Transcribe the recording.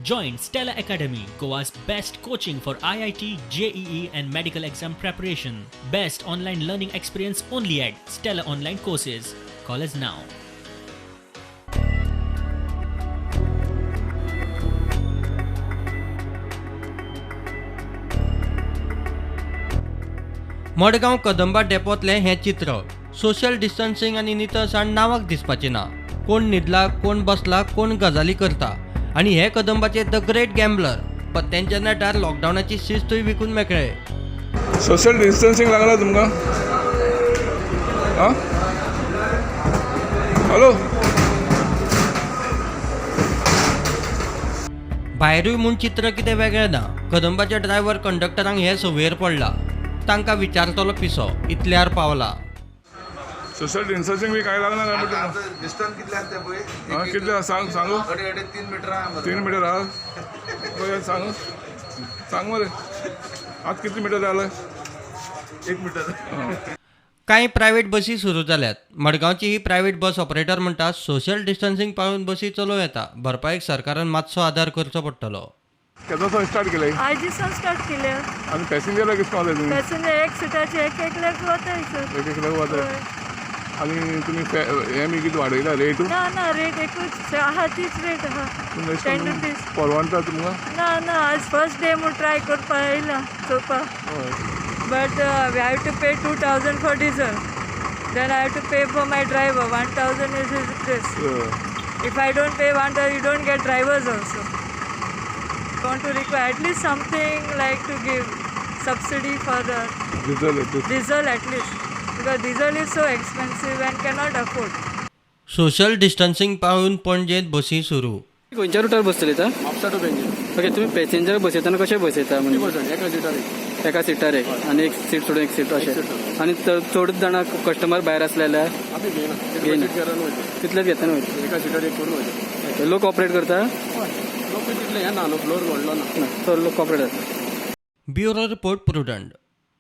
Join Stella Academy, Goa's best coaching for IIT, JEE, and medical exam preparation. Best online learning experience only at Stella Online Courses. Call us now. Madgaon Kadamba डेपोंतलें हें चित्र. Social distancing आनी नितळसाण नांवाक दिसपाची ना. कोण न्हिदला, कोण बसला, कोण गजाली करता. आनी हे कदंबाचे the great gambler पत्त्यांच्या नेटार लॉकडावनाची शिस्तूय विकून मेकळे. सोशल डिस्टन्सिंग लागला तुमकां? आं, हॅलो. भायरूय म्हूण चित्र कितें वेगळें ना. कदंबाचे ड्रायव्हर कंडक्टरांक हें संवयेर पडला. तांकां विचारतलो पिसो इतल्यार पावला. सोशल डिस्टन्सिंग बी कांय लागना काय म्हणटा? आतां डिस्टन्स कितलें आसा तें पळय. आं, कितलें आसा? सांग सांगू. अडे अडे 3 मिटर आहा मरे. 3 मिटर आहा पळय. सांग सांग मरे, आतां कितले मिटर जाले? 1 मिटर. कांय प्रायव्हेट बसी सुरू जाल्यात. मडगांवची ही प्रायव्हेट बस ऑपरेटर म्हणटा, सोशल डिस्टन्सिंग पाळून बसी चलोवं येता, भरपायेक सरकारान मातसो आदार करचो पडटलो. केदोसो स्टार्ट केले? आयज स्टार्ट केल्या. आनी पॅसेंजराक कितें कोन्न तुमी? पॅसेंजर एक सिटाचे एक एक लाख वताय सर. एक एक लाख वताय. आनी तुमी हें बी कितें वाडयला रेट? ना ना, रेट एकूच आहा, तीच रेट आहा, 10 रुपीज. परवडटा तुमकां? ना ना, आज फर्स्ट डे म्हूण ट्राय करपा येयला चोवपा. But we have to pay 2,000 for diesel, then I have to pay for my driver, 1,000 is his this. If I don't pay 1,000, you don't get drivers also. Want to require at least something like to give subsidy for the diesel. Diesel at least, because diesel is so expensive and cannot afford. Social distancing पाळून पणजेंत बसी सुरू. खंयच्या रुटार बसतले तर? Mapusa two Panjim. Okay, तुमी passenger बसयतना कशें बसयता म्हणजे? बस एका सिटार एक. एका सिटार एक आनी एक सीट सोडून एक सीट अशें? सीट सोडून. आनी चड जाणां कस्टमर भायर आसले जाल्यार? आमी घेयना. घेयना. सीट घेरान वयता. तितलेच घेता न्हू? एका सिटार एक करून वयता. ओके, लोक ऑपरेट करता? लोक तितले हें ना न्हू, फ्लोर व्हडलो ना. ना, चड लोक ऑपरेट जाता. Bureau report, Prudent.